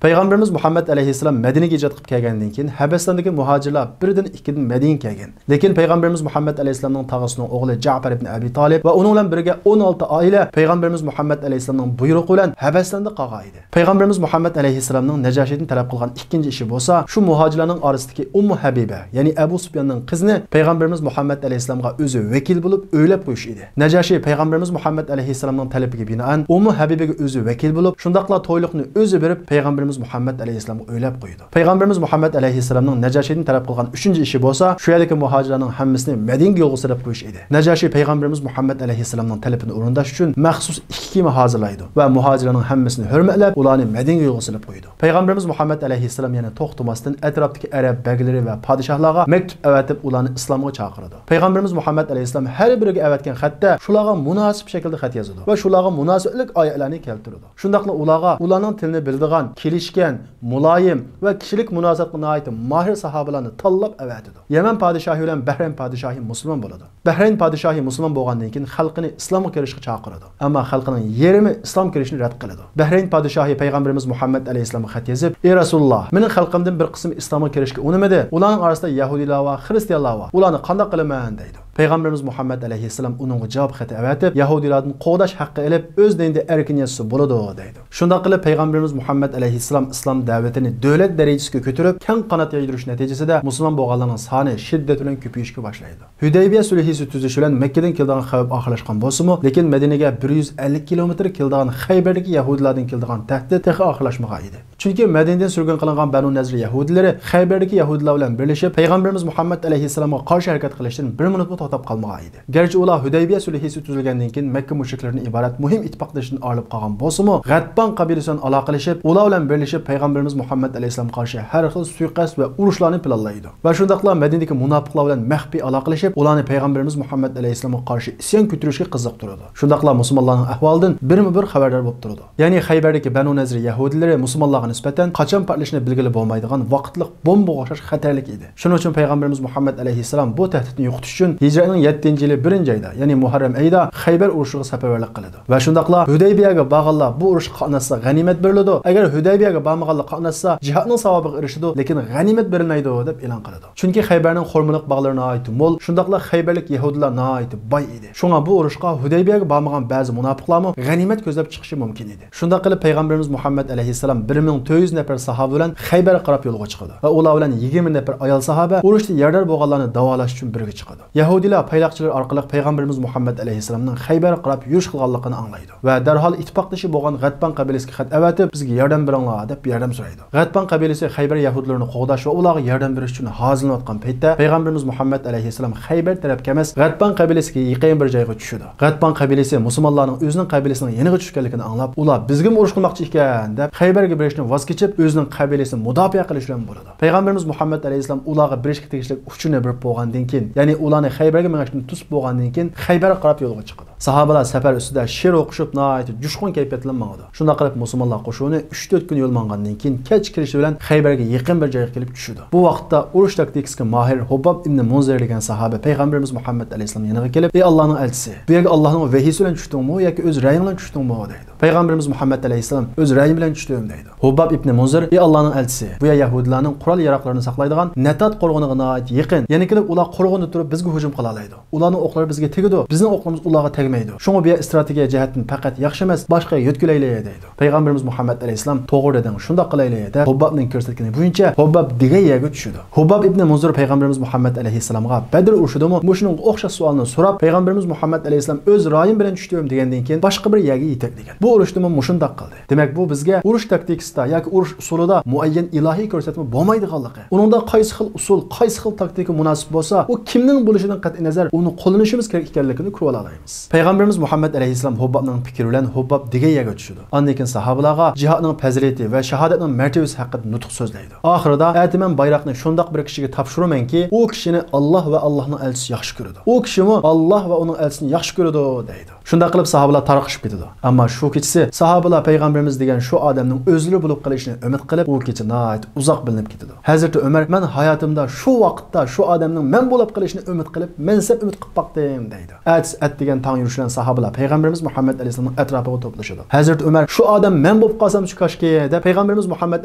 پەيغەمبىرىمىز مۇھەممەد ئەلەيھىسسالام مەدىنىگە ھىجرەت قىلىپ كەلگەندىن كېيىن، ھەبەستاندىكى مۇھاجىرلار بىردىن، ئىككىدىن مەدىنىگە كەلگەن. لېكىن پەيغەمبىرىمىز مۇھەممەد ئەلەيھىسسالامنىڭ تاغىسىنىڭ ئوغلى جەپەر ئىبن ئەبى تالىپ ۋە ئۇنىڭ بىلەن بىرگە ئون ئالتە ئائىلە پەيغەمبىرىمىز مۇھەممەد ئەلەيھىسسالامنىڭ بۇيرۇقى بىلەن ھەبەستاندا قالغان ئىدى. پەيغەمبىرىمىز مۇھەممەد ئەلەيھىسسالامنىڭ نەجاشىدىن تەلەپ قىلغان ئىككىنچى ئىشى بولسا، شۇ مۇھاجىرلارنىڭ ئارىسىدىكى ئۇممۇ ھەبىبە، يەنى ئەبۇ سۇپياننىڭ قىزىنى پەيغەمبىرىمىز مۇھەممەد ئەلەيھىسسالامغا ئۆزى ۋەكىل بولۇپ ئۆيلەپ قويۇش ئىدى. نەجاشى پەيغەمبىرىمىز مۇھەممەد ئەلەيھىسسالامنىڭ تەلىپىگە بىنائەن، ئۇممۇ ھەبىبىگە ئۆزى ۋەكىل بولۇپ، شۇنداقلا تويلۇقنى ئۆزى بېرىپ، پەيغەمبىرىمىز مۇھەممەد ئەلەيھىسسالامغا ئۆيلەپ قويىدۇ. پەيغەمبىرىمىز مۇھەممەد ئەلەيھىسسالامنىڭ نەجاشىدىن تەلەپ قىلغان ئۈچىنچى ئىشى بولسا، شۇ يەردىكى مۇھاجىرلارنىڭ ھەممىسىنى مەدىنىگە يولغا سېلىپ قويۇش ئىدى. نەجاشى پەيغەمبىرىمىز مۇھەممەد ئەلەيھىسسالامنىڭ تەلىپىنى ئورۇنداش ئۈچۈن مەخسۇس ئىككى كېمە ھازىرلايدۇ ۋە مۇھاجىرلارنىڭ ھەممىسىنى ھۆرمەتلەپ، ئۇلارنى مەدىنىگە يولغا سېلىپ قويىدۇ. پەيغەمبىرىمىز مۇھەممەد ئەلەيھىسسالام يەنە توختىماستىن ئەتراپتىكى ئەرەب بەگلىرى ۋە پادىشاھلارغا مەكتۇپ ئەۋەتىپ، ئۇلارنى ئىسلامغا چاقىرىدۇ. پەيغەمبىرىمىز مۇھەممەد ئەلەيھىسسالام ھەر بىرىگە ئەۋەتكەن خەتتە شۇلارغا مۇناسىپ شەكىلدە خەت يازىدۇ ۋە شۇلارغا مۇناسىۋەتلىك ئايەتلەرنى كەلتۈرىدۇ. شۇنداقلا ئۇلارغا ئۇلارنىڭ تىلىنى بىلىدىغان، كېلىشكەن، مۇلايىم ۋە كىشىلىك مۇناسىۋەتكە ناھايىتى ماھىر ساھابىلەرنى تاللاپ ئەۋەتىدۇ. يەمەن پادىشاھى بىلەن بەھرەين پادىشاھى مۇسۇلمان بولىدۇ. بەھرەين پادىشاھى مۇسۇلمان بولغاندىن كېيىن خەلقىنى ئىسلامغا كىرىشكە چاقىرىدۇ. ئەمما خەلقىنىڭ يېرىمى ئىسلام كىرىشنى رەت قىلىدۇ. بەھرەين پادىشاھى پەيغەمبىرىمىز مۇھەممەد ئەلەيھىسسالامغا خەت يېزىپ، «ئى رەسۇلۇللا، مېنىڭ خەلقىمدىن بىر قىسمى ئىسلامغا كىرىشكە ئۇنىمىدى. ئۇلارنىڭ ئارىسىدا يەھۇدىيلار بار، خىرىستىيانلار بار. ئۇلارنى قانداق قىلىمەن؟» دەيدۇ. پەيغەمبىرىمىز مۇھەممەد ئەلەيھىسسالام ئۇنىڭغا جاۋاب خېتى ئەۋەتىپ، يەھۇدىيلاردىن قوغداش ھەققى ئېلىپ، ئۆز دىنىدا ئەركىن ياشىسا بولىدۇ، دەيدۇ. شۇنداق قىلىپ، پەيغەمبىرىمىز مۇھەممەد ئەلەيھىسسالام ئىسلام دەۋىتىنى دۆلەت دەرىجىسىگە كۆتۈرۈپ، كەڭ قانات يايدۇرۇش نەتىجىسىدە مۇسۇلمان بولغانلارنىڭ سانى شىددەت بىلەن كۆپىيىشكە باشلايدۇ. ھۈدەيبىيە سۈلھىسى تۈزۈلۈشى بىلەن مەككىدىن كېلىدىغان خەۋپ ئاخىرلاشقان بولسىمۇ، لېكىن مەدىنىگە بىر يۈز ئەللىك كىلومېتىر كېلىدىغان خەيبەردىكى يەھۇدىيلاردىن كېلىدىغان تەھدىت تېخى ئاخىرلاشمىغان ئىدى. چۈنكى مەدىنىدىن سۈرگۈن قىلىنغان بەنۇ نەزىر يەھۇدىيلىرى خەيبەردىكى يەھۇدىيلار بىلەن بىرلىشىپ، پەيغەمبىرىمىز مۇھەممەد ئەلەيھىسسالامغا قارشى ھەرىكەت قىلىشتىن بىر مىنۇتمۇ توختاپ قالمىغان ئىدى. گەرچە ئۇلار ھۈدەيبىيە سۈلھىسى تۈزۈلگەندىن كېيىن مەككە مۇشرىكلىرىدىن ئىبارەت مۇھىم ئىتتىپاقدىشىدىن ئايرىلىپ قالغان بولسىمۇ، غەتبان قەبىلىسى بىلەن ئالاقىلىشىپ، ئۇلار بىلەن بىرلىشىپ، پەيغەمبىرىمىز مۇھەممەد ئەلەيھىسسالامغا قارشى ھەر خىل سۇيىقەست ۋە ئۇرۇشلارنى پىلانلايدۇ. ۋە شۇنداقلا مەدىنىدىكى مۇناپىقلار بىلەن مەخپىي ئالاقىلىشىپ، ئۇلارنى پەيغەمبىرىمىز مۇھەممەد ئەلەيھىسسالامغا قارشى ئىسيان كۆتۈرۈشكە قىزىقتۇرىدۇ. شۇنداقلا مۇسۇلمانلارنىڭ ئەھۋالىدىن بىرمۇ بىر خەۋەردار بولۇپ تۇرىدۇ. يەنى خەيبەردىكى بەنۇ نەزىر يەھۇدىيلىرى مۇسۇلمانلارغا نىسبەتەن قاچان پارتلىشىنى بىلگىلى بولمايدىغان ۋاقىتلىق بومبىغا ئوخشاش خەتەرلىك ئىدى. شۇنىڭ ئۈچۈن پەيغەمبىرىمىز مۇھەممەد ئەلەيھىسسالام بۇ تەھدىتنى يوقىتىش ئۈچۈن ھىجرەتنىڭ يەتتىنچى يىلى بىرىنچى ئايدا، يەنى مۇھەررەم ئېيىدا خەيبەر ئۇرۇشىغا سەپەرۋەرلىك قىلىدۇ. ۋە شۇنداقلا ھۈدەيبىيەگە بارغانلار بۇ ئۇرۇشقا قاتناشسا غەنىيمەت بېرىلىدۇ، ئەگەر ھۈدەيبىيەگە بارمىغانلار قاتناشسا جىھادنىڭ ساۋابىغا ئېرىشىدۇ، لېكىن غەنىيمەت بېرىلمەيدۇ، دەپ ئېلان قىلىدۇ. چۈنكى خەيبەرنىڭ خورمىلىق باغلىرى ناھايىتى مول، شۇنداقلا خەيبەرلىك يەھۇدىيلار ناھايىتى باي ئىدى. شۇڭا بۇ ئۇرۇشقا ھۈدەيبىيەگە بارمىغان بەزى مۇناپىقلارمۇ غەنىيمەت كۆزلەپ چىقىشى مۇمكىن ئىدى. شۇنداق قىلىپ، پەيغەمبىرىمىز مۇھەممەد ئەلەيھىسسالام بىر مىڭ تۆت يۈز نەپەر ساھابە بىلەن خەيبەرگە قاراپ يولغا چىقىدۇ ۋە ئۇلار بىلەن يىگىرمە نەپەر ئايال ساھابە ئۇرۇشتا يارىدار بولغانلارنى داۋالاش ئۈچۈن بىرگە چىقىدۇ. يەھۇدىيلار پايلاقچىلىرى ئارقىلىق پەيغەمبىرىمىز مۇھەممەد ئەلەيھىسسالامنىڭ خەيبەرگە قاراپ يۈرۈش قىلغانلىقىنى ئاڭلايدۇ ۋە دەرھال ئىتتىپاقدىشى بولغان غەتبان قەبىلىسىگە خەت ئەۋەتىپ، «بىزگە ياردەم بېرىڭلار» دەپ ياردەم سورايدۇ. غەتبان قەبىلىسى خەيبەر يەھۇدىيلىرىنى قوغداش ۋە ئۇلارغا ياردەم بېرىش ئۈچۈن ھازىرلىنىۋاتقان پەيتتە، پەيغەمبىرىمىز مۇھەممەد ئەلەيھىسسالام خەيبەر تەرەپكە ئەمەس، غەتبان قەبىلىسىگە يېقىن بىر جايغا چۈشىدۇ. غەتبان قەبىلىسى مۇسۇلمانلارنىڭ ئۆزىنىڭ قەبىلىسىنىڭ يېنىغا چۈشكەنلىكىنى ئاڭلاپ، ئۇلار «بىزگىمۇ ئۇرۇش قىلماقچى ئىكەن» دەپ، خەيبەرگە بېرىشتىن ۋاز كېچىپ، ئۆزىنىڭ قەبىلىسىنى مۇداپىئە قىلىش بىلەن بولىدۇ. پەيغەمبىرىمىز مۇھەممەد ئەلەيھىسسالام ئۇلارغا بېرىشكە تېگىشلىك ئۇچۇرنى بېرىپ بولغاندىن كېيىن، يەنى ئۇلارنى خەيبەرگە مېڭىشتىن توسۇپ بولغاندىن كېيىن، خەيبەرگە قاراپ يولغا چىقىدۇ. ساھابىلەر سەپەر ئۈستىدە شېئىر ئوقۇشۇپ، ناھايىتى جۇشقۇن كەيپىيات بىلەن ماڭىدۇ. شۇنداق قىلىپ، مۇسۇلمانلار قوشۇنى ئۈچ تۆت كۈن يول ماڭغاندىن كېيىن، كەچ كىرىشى بىلەن خەيبەرگە يېقىن بىر جايغا كېلىپ چۈشىدۇ. بۇ ۋاقىتتا ئۇرۇش تاكتىكىسىغا ماھىر ھۇباب ئىبنى مۇنزىر دېگەن ساھابە پەيغەمبىرىمىز مۇھەممەد ئەلەيھىسسالامنىڭ يېنىغا كېلىپ، «ئى ئاللانىڭ ئەلچىسى، بۇ يەرگە ئاللانىڭ ۋەھىيسى بىلەن چۈشتۈڭمۇ ياكى ئۆز رەيىڭ بىلەن چۈشتۈڭمۇ؟» دەيدۇ. پەيغەمبىرىمىز مۇھەممەد ئەلەيھىسسالام، «ئۆز رەيىم بىلەن چۈشتۈم» دەيدۇ. ھۇباب ئىبنى مۇنزىر، «ئى ئاللانىڭ ئەلچىسى، بۇ يەر يەھۇدىيلارنىڭ قورال ياراقلىرىنى ساقلايدىغان نەتات قورغىنىغا ناھايىتى يېقىن. يەنە كېلىپ ئۇلار قورغىندا تۇرۇپ بىزگە ھۇجۇم قىلالايدۇ. ئۇلارنىڭ ئوقلىرى بىزگە تېگىدۇ، بىزنىڭ ئوقلىرىمىز ئۇلارغا تەگمەيدۇ. شۇڭا بۇ يەر ئىستراتېگىيە جەھەتتىن پەقەت ياخشى ئەمەس، باشقا يۆتكىلەيلى» دەيدۇ. پەيغەمبىرىمىز مۇھەممەد ئەلەيھىسسالام، «توغرا دېدىڭ، شۇنداق قىلايلى» دەپ، ھۇببابنىڭ كۆرسەتكىنى بويىچە ھۇبباب دېگەن يەرگە چۈشىدۇ. ھۇبباب ئىبنى مۇنزىر پەيغەمبىرىمىز مۇھەممەد ئەلەيھىسسالامغا بەدر ئۇرۇشىدىمۇ مۇشۇنىڭغا ئوخشاش سوئالنى سوراپ، پەيغەمبىرىمىز مۇھەممەد ئەلەيھىسسالام «ئۆز رايىم بىلەن چۈشتۈم» دېگەندىن كېيىن باشقا بىر يەرگە يېتەكلىگەن. بۇ ئۇرۇشتىمۇ مۇشۇنداق قىلدى. دېمەك، بۇ بىزگە ئۇرۇش تاكتىكىسىدا ياكى ئۇرۇش ئۇسۇلىدا مۇئەييەن ئىلاھىي كۆرسەتمە بولمايدىغانلىقى، ئۇنىڭدا قايسى خىل ئۇسۇل، قايسى خىل تاكتىكا مۇناسىپ بولسا، ئۇ كىمنىڭ بولۇشىدىن قەتئىينەزەر، ئۇنى قوللىنىشىمىز كېرەك ئىكەنلىكىنى كۆرۈۋالالايمىز. پەيغەمبىرىمىز مۇھەممەد ئەلەيھىسسالام ھوببابنىڭ پىكرى بىلەن ھوبباب دېگەن يەرگە چۈشىدۇ. ئاندىن كېيىن ساھابىلارغا جىھادنىڭ پەزىلىتى ۋە شاھادەتنىڭ مەرتىۋىسى ھەققىدە نۇتۇق سۆزلەيدۇ. ئاخىرىدا، ئەتە مەن بايراقنى شۇنداق بىر كىشىگە تاپشۇرىمەنكى، ئۇ كىشىنى ئاللاھ ۋە ئاللاھنىڭ ئەلچىسى ياخشى كۆرىدۇ. ئۇ كىشىمۇ ئاللاھ ۋە ئۇنىڭ ئەلچىسىنى ياخشى كۆرىدۇ، دەيدۇ. شۇنداق قىلىپ ساھابىلار تارقىشىپ كېتىدۇ. ئەمما شۇ كېچىسى ساھابىلار پەيغەمبىرىمىز دېگەن شۇ ئادەمنىڭ ئۆزلىرى بولۇپ قېلىشىنى ئۈمىد قىلىپ، ئۇ كېچە ناھايىتى ئۇزاق بىلىنىپ كېتىدۇ. ھەزرىتى ئۆمەر، مەن ھاياتىمدا شۇ ۋاقىتتا شۇ ئادەمنىڭ مەن بولۇپ قېلىشىنى ئۈمىد قىلىپ، مەنسەپ ئۈمىد قىلىپ باقتىم، دەيدۇ. ئەتىسى ئەتىگەن تاڭ يورۇش بىلەن ساھابىلار پەيغەمبىرىمىز مۇھەممەد ئەلەيھىسسالامنىڭ ئەتراپىغا توپلىشىدۇ. ھەزرىتى ئۆمەر، شۇ ئادەم مەن بولۇپ قالسامچۇ كاشكى، دەپ پەيغەمبىرىمىز مۇھەممەد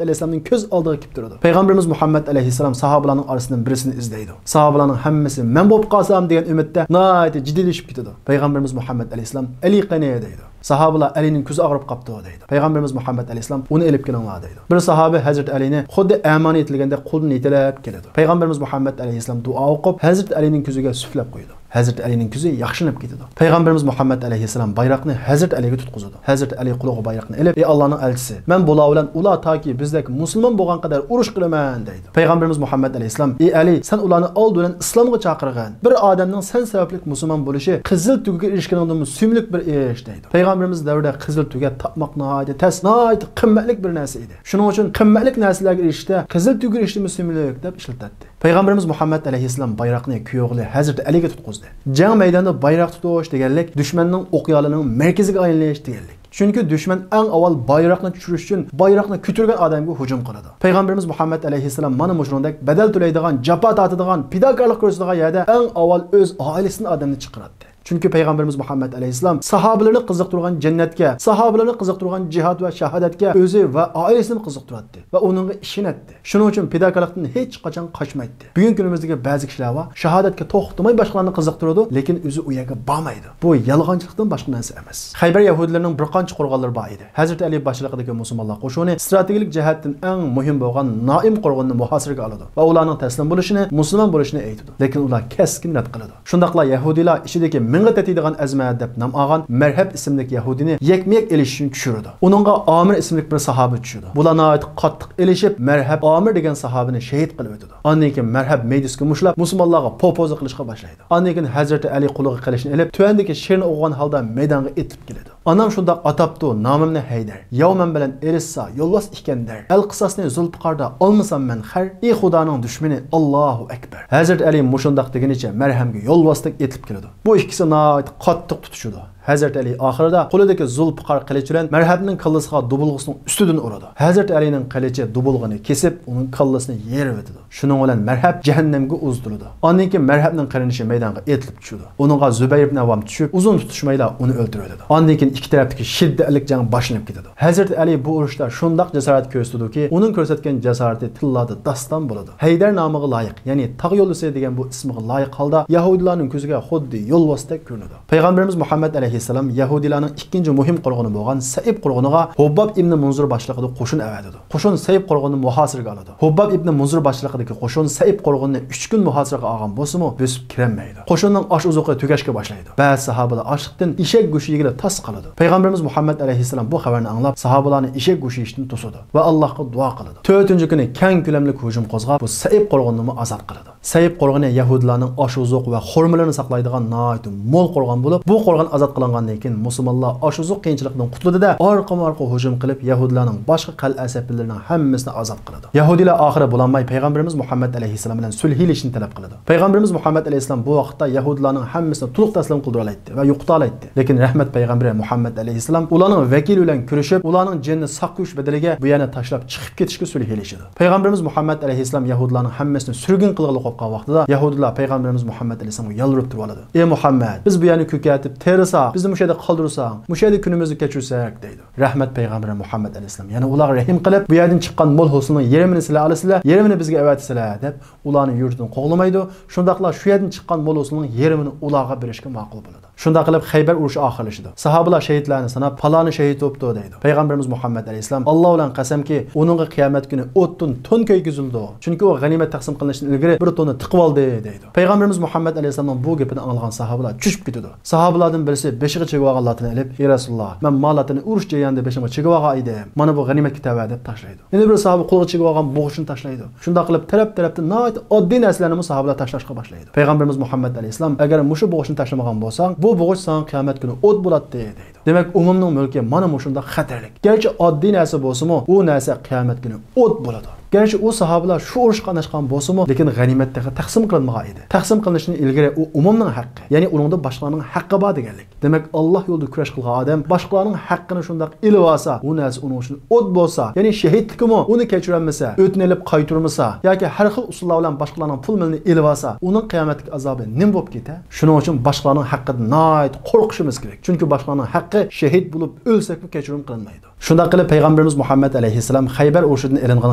ئەلەيھىسسالامنىڭ كۆز ئالدىغا كېلىپ تۇرىدۇ. پەيغەمبىرىمىز مۇھەممەد ئەلەيھىسسالام ساھابىلارنىڭ ئارىسىدىن بىرسىنى ئىزدەيدۇ. ساھابىلارنىڭ ھەممىسى مەن بولۇپ قالسام دېگەن ئۈمىدتە ناھايىتى جىددىيلىشىپ كېتىدۇ. پەيغەمبىرىمىز مۇھەممەد ئەلەيھىسسالام، ئەلى قېنى؟ دەيدۇ. ساھابىلار، ئەلىنىڭ كۆزى ئاغرىپ قاپتۇ، دەيدۇ. پەيغەمبىرىمىز مۇھەممەد ئەلەيھىسسالام، ئۇنى ئېلىپ كېلىڭلار، دەيدۇ. بىر ساھابە ھەزرىتى ئەلىنى خۇددى ئەمانە يېتىلگەندەك قولدىن يېتىلەپ كېلىدۇ. پەيغەمبىرىمىز مۇھەممەد ئەلەيھىسسالام دۇئا ئوقۇپ، ھەزرىتى ئەلىنىڭ كۆزىگە سۈپلەپ قويىدۇ. ھەزرىتى ئەلىنىڭ كۆزى ياخشىلىنىپ كېتىدۇ. پەيغەمبىرىمىز مۇھەممەد ئەلەيھىسسالام بايراقنى ھەزرىتى ئەلىگە تۇتقۇزىدۇ. ھەزرىتى ئەلى قولىغا بايراقنى ئېلىپ، ئى ئاللانىڭ ئەلچىسى، مەن بۇلار بىلەن ئۇلار تاكى بىزدەك مۇسۇلمان بولغان قەدەر ئۇرۇش قىلىمەن، دەيدۇ. پەيغەمبىرىمىز مۇھەممەد ئەلەيھىسسالام، ئى ئەلى، سەن ئۇلارنى ئالدى بىلەن ئىسلامغا چاقىرغىن. بىر ئادەمنىڭ سەن سەۋەبلىك مۇسۇلمان بولۇشى قىزىل تۈگىگە ئېرىشكىنىڭدىنمۇ سۆيۈملۈك بىر ئىش، دەيدۇ. پەيغەمبىرىمىز دەۋرىدە قىزىل تۈگە تاپماق ناھايىتى تەس، ناھايىتى قىممەتلىك بىر نەرسە ئىدى. شۇنىڭ ئۈچۈن قىممەتلىك نەرسىلەرگە ئېرىشىشتە قىزىل تۈگىگە ئېرىشىشتىنمۇ سۆيۈملۈك، دەپ ئىشلىتەتتى. پەيغەمبىرىمىز مۇھەممەد ئەلەيھىسسالام بايراقنى كۈيئوغلى ھەزرىتى ئەلىگە تۇتقۇزدى. جەڭ مەيدانىدا بايراق تۇتۇش دېگەنلىك دۈشمەننىڭ ئوقيالىنىڭ مەركىزىگە ئايلىنىش دېگەنلىك. چۈنكى دۈشمەن ئەڭ ئاۋۋال بايراقنى چۈشۈرۈش ئۈچۈن بايراقنى كۆتۈرگەن ئادەمگە ھۇجۇم قىلىدۇ. پەيغەمبىرىمىز مۇھەممەد ئەلەيھىسسالام مانا مۇشۇنىڭدەك بەدەل تۆلەيدىغان، جاپا تارتىدىغان، پىداكارلىق كۆرسىتىدىغان يەردە ئەڭ ئاۋۋال ئۆز ئائىلىسىدىن ئادەمنى چىقىراتتى. چۈنكى پەيغەمبىرىمىز مۇھەممەد ئەلەيھىسسالام ساھابىلىرىنى قىزىقتۇرغان جەننەتكە، ساھابىلىرىنى قىزىقتۇرغان جىھاد ۋە شاھادەتكە ئۆزى ۋە ئائىلىسىنى قىزىقتۇراتتى ۋە ئۇنىڭغا ئىشىنەتتى. شۇنىڭ ئۈچۈن پىداكارلىقتىن ھېچقاچان قاچمايتتى. بۈگۈنكى كۈنىمىزدىكى بەزى كىشىلەر بار، شاھادەتكە توختىماي باشقىلارنى قىزىقتۇرىدۇ، لېكىن ئۆزى ئۇ يەرگە بارمايدۇ. بۇ يالغانچىلىقتىن باشقا نەرسە ئەمەس. خەيبەر يەھۇدىيلىرىنىڭ بىر قانچە قورغانلىرى بار ئىدى. ھەزرىتى ئەلى باشچىلىقىدىكى مۇسۇلمانلار قوشۇنى ئىستراتېگىيەلىك جەھەتتىن ئەڭ مۇھىم بولغان نائىم قورغىنىنى مۇھاسىرىگە ئالىدۇ ۋە ئۇلارنىڭ تەسلىم بولۇشىنى، مۇسۇلمان بولۇشىنى ئېيتىدۇ. لېكىن ئۇلار كەسكىن رەت قىلىدۇ. شۇنداقلا يەھۇدىيلار ئىچىدىكى مېڭە تېتىيدىغان ئەزمە دەپ نام ئالغان مەرھەب ئىسىملىك يەھۇدىينى يەكمۇ يەك ئېلىش ئۈچۈن چۈشۈرىدۇ. ئۇنىڭغا ئامىر ئىسىملىك بىر ساھابە چۈشىدۇ. بۇلار ناھايىتى قاتتىق ئېلىشىپ، مەرھەب ئامىر دېگەن ساھابىنى شېھىت قىلىۋېتىدۇ. ئاندىن كېيىن مەرھەب مەيدىسىگە مۇشتلاپ، مۇسۇلمانلارغا پوپوزا قىلىشقا باشلايدۇ. ئاندىن كېيىن ھەزرىتى ئەلى قولىغا قىلىچنى ئېلىپ، تۆۋەندىكى شېئىرنى ئوقۇغان ھالدا مەيدانغا ئېتىلىپ كېلىدۇ. ئانام شۇنداق ئاتاپتۇ نامىمنى ھەيدەر. ياۋ مەن بىلەن ئېلىشسا يولۋاس ئىكەن دەر. ئەلقىساسنى زۇلپىقاردا ئالمىسام مەن خەر. ئى خۇدانىڭ دۈشمىنى، ئاللاھۇ ئەكبەر. ھەزرىتى ئەلى مۇشۇنداق دېگىنىچە مەرھەمگە يولۋاستەك ئېتىلىپ كېلىدۇ. بۇ ئىككىسى ناھايىتى قاتتىق تۇتۇشىدۇ. ھەزرىتى ئەلى ئاخىرىدا قولىدىكى زۇلپىقار قىلىچ بىلەن مەرھەبنىڭ كاللىسىغا دۇبۇلغىسىنىڭ ئۈستىدىن ئۇرىدۇ. ھەزرىتى ئەلىنىڭ قىلىچى دۇبۇلغىنى كېسىپ، ئۇنىڭ كاللىسىنى يېرىۋېتىدۇ. شۇنىڭ بىلەن مەرھەب جەھەننەمگە ئۇزىتىلىدۇ. ئاندىن كېيىن مەرھەبنىڭ قېرىندىشى مەيدانغا ئېتىلىپ چۈشىدۇ. ئۇنىڭغا زۇبەير ئىبن ئەۋۋام چۈشۈپ، ئۇزۇن تۇتۇشمايلا ئۇنى ئۆلتۈرۈۋېتىدۇ. ئاندىن كېيىن ئىككى تەرەپتىكى شىددەتلىك جەڭ باشلىنىپ كېتىدۇ. ھەزرىتى ئەلى بۇ ئۇرۇشتا شۇنداق جاسارەت كۆرسىتىدۇكى، ئۇنىڭ كۆرسەتكەن جاسارىتى تىللاردا داستان بولىدۇ. ھەيدەر نامىغا لايىق، يەنى تاغ يولۋىسى دېگەن بۇ ئىسمىغا لايىق ھالدا يەھۇدىيلارنىڭ كۆزىگە خۇددى يولۋاستەك كۆرۈنىدۇ. پەيغەمبىرىمىز مۇھەممەد ئەلەيھىسسالام يەھۇدىيلارنىڭ ئىككىنچى مۇھىم قورغىنى بولغان سەئىب قورغىنىغا ھوبباب ئىبنى مۇنزۇر باشلىقىدا قوشۇن ئەۋەتىدۇ. قوشۇن سەئىب قورغىنىنى مۇھاسىرىگە ئالىدۇ. ھوبباب ئىبنى مۇنزۇر باشچىلىقىدىكى قوشۇن سەئىب قورغىنىنى ئۈچ كۈن مۇھاسىرىگە ئالغان بولسىمۇ، بۆسۈپ كىرەلمەيدۇ. قوشۇننىڭ ئاش-ئوزۇقى تۈگەشكە باشلايدۇ. بەزى ساھابىلەر ئاچلىقتىن ئېشەك گۆشى يېگىلى تاس قالىدۇ. پەيغەمبىرىمىز مۇھەممەد ئەلەيھىسسالام بۇ خەۋەرنى ئاڭلاپ، ساھابىلارنى ئېشەك گۆشى يېيىشتىن توسىدۇ ۋە ئاللاھقا دۇئا قىلىدۇ. تۆتىنچى كۈنى كەڭ كۆلەملىك ھۇجۇم قوزغاپ، بۇ سەئىب قورغىنىنىمۇ ئازاد قىلىدۇ. سەئىب قورغىنى يەھۇدىيلارنىڭ ئاش-ئوزۇق ۋە خورمىلىرىنى ساقلايدىغان ناھايىتى مول قورغان بولۇپ، بۇ قورغان ئازاد قىلىنغاندىن كېيىن مۇسۇلمانلار ئاش-ئوزۇق قىيىنچىلىقىدىن قۇتۇلدى-دە، ئارقىمۇ-ئارقا ھۇجۇم قىلىپ، يەھۇدىيلارنىڭ باشقا قەلئە سەپلىرىنىڭ ھەممىسىنى ئازاد قىلىدۇ. يەھۇدىيلار ئاخىرى بولالماي پەيغەمبىرىمىز مۇھەممەد ئەلەيھىسسالام بىلەن سۈلھىلىشىشنى تەلەپ قىلىدۇ. پەيغەمبىرىمىز مۇھەممەد ئەلەيھىسسالام بۇ ۋاقىتتا يەھۇدىيلارنىڭ ھەممىسىنى تولۇق تەسلىم قىلدۇرالايتتى ۋە يوقىتالايتتى. لېكىن رەھمەت پەيغەمبىرى مۇھەممەد ئەلەيھىسسالام ئۇلارنىڭ ۋەكىلى بىلەن كۆرۈشۈپ، ئۇلارنىڭ جېنىنى ساقلىيىش بەدىلىگە بۇ يەرنى تاشلاپ چىقىپ كېتىشكە سۈلھىلىشىدۇ. پەيغەمبىرىمىز مۇھەممەد ئەلەيھىسسالام يەھۇدىيلارنىڭ ھەممىسىنى سۈرگۈن قىلغىلى قوپقان ۋاقتىدا، يەھۇدىيلار پەيغەمبىرىمىز مۇھەممەد ئەلەيھىسسالامغا يالۋۇرۇپ تۇرۇۋالىدۇ. ئى مۇھەممەد، بىز بۇ يەرنى كۆكەرتىپ تېرىساق، بىزنى مۇشۇ يەردە قالدۇرساڭ، مۇشۇ يەردە كۈنىمىزنى كەچۈرسەك، دەيدۇ. رەھمەت پەيغەمبىرى مۇھەممەد ئەلەيھىسسالام يەنە ئۇلارغا رەھىم قىلىپ، بۇ يەردىن چىققان مول ھوسۇلنىڭ يېرىمىنى سىلەر ئالىسىلەر، يېرىمىنى بىزگە ئەۋەتىسىلەر، دەپ، ئۇلارنى يۇرتىدىن قوغلىمايدۇ. شۇنداقلا شۇ يەردىن چىققان مول ھوسۇلنىڭ يېرىمىنى ئۇلارغا بېرىشكە ماقۇل بولىدۇ. شۇنداق قىلىپ، خەيبەر ئۇرۇشى ئاخىرلىشىدۇ. ساھابىلار شېھىتلەرنى ساناپ، پالانى شېھىت بوپتۇ، دەيدۇ. پەيغەمبىرىمىز مۇھەممەد ئەلەيھىسسالام، ئاللا بىلەن قەسەمكى، ئۇنىڭغا قىيامەت كۈنى ئوتتىن تون كۆيگۈزۈلىدۇ. چۈنكى ئۇ غەنىيمەت تەقسىم قىلىنىشتىن ئىلگىرى بىر توننى تىقىۋالدى، دەيدۇ. پەيغەمبىرىمىز مۇھەممەد ئەلەيھىسسالامنىڭ بۇ گېپىنى ئاڭلىغان ساھابىلار چۆچۈپ كېتىدۇ. ساھابىلاردىن بىرسى بېشىغا چىگىۋالغان لاتىنى ئېلىپ، ئى رەسۇلاللا، مەن ما لاتىنى ئۇرۇش جەريانىدا بېشىمغا چىگىۋالغان ئىدىم. مانا بۇ غەنىيمەتكە تەۋە، دەپ تاشلايدۇ. يەنە بىر ساھابە قولىغا چىگىۋالغان بوغۇچنى تاشلايدۇ. شۇنداق قىلىپ تەرەپ-تەرەپتە ناھايىتى ئاددىي نەرسىلەرنىمۇ ساھابىلار تاشلاشقا باشلايدۇ. پەيغەمبىرىمىز مۇھەممەد ئەلەيھىسسالام، ئەگەر مۇشۇ بوغۇچنى تاشلىمىغان بولساڭ، بۇ بۇ بوغۇچ ساڭا قىيامەت كۈنى ئوت بولاتتى» دەيدۇ. دېمەك، ئومۇمنىڭ مۈلكى مانا مۇشۇنداق خەتەرلىك. گەرچە ئاددىي نەرسە بولسىمۇ، ئۇ نەرسە قىيامەت كۈنى ئوت بولىدۇ. گەرچە ئۇ ساھابىلار شۇ ئۇرۇشقا قاتناشقان بولسىمۇ، لېكىن غەنىيمەت تېخى تەقسىم قىلىنمىغان ئىدى. تەقسىم قىلىنىشتىن ئىلگىرى ئۇ ئومۇمنىڭ ھەققى، يەنى ئۇنىڭدا باشقىلارنىڭ ھەققى بار دېگەنلىك. دېمەك، ئاللاھ يولىدا كۈرەش قىلغان ئادەم باشقىلارنىڭ ھەققىنى شۇنداق ئېلىۋالسا، ئۇ نەرسە ئۇنىڭ ئۈچۈن ئوت بولسا، يەنى شېھىتلىكىمۇ، ئۇنى كەچۈرەلمىسە، ئۆتۈنە ئېلىپ قايتۇرمىسا ياكى ھەر خىل ئۇسۇللار بىلەن باشقىلارنىڭ پۇل مېلىنى ئېلىۋالسا، ئۇنىڭ قىيامەتتىكى ئازابى نېمە بولۇپ كېتە؟ شۇنىڭ ئۈچۈن باشقىلارنىڭ ھەققىدىن ناھايىتى قورقۇشىمىز كېرەك. چۈنكى باشقىلارنىڭ ھەققى، شېھىت بولۇپ ئۆلسەكمۇ كەچۈرۈم قىلىنمايدۇ. شۇنداق قىلىپ، پەيغەمبىرىمىز مۇھەممەد ئەلەيھىسسالام خەيبەر ئۇرۇشىدىن ئېلىنغان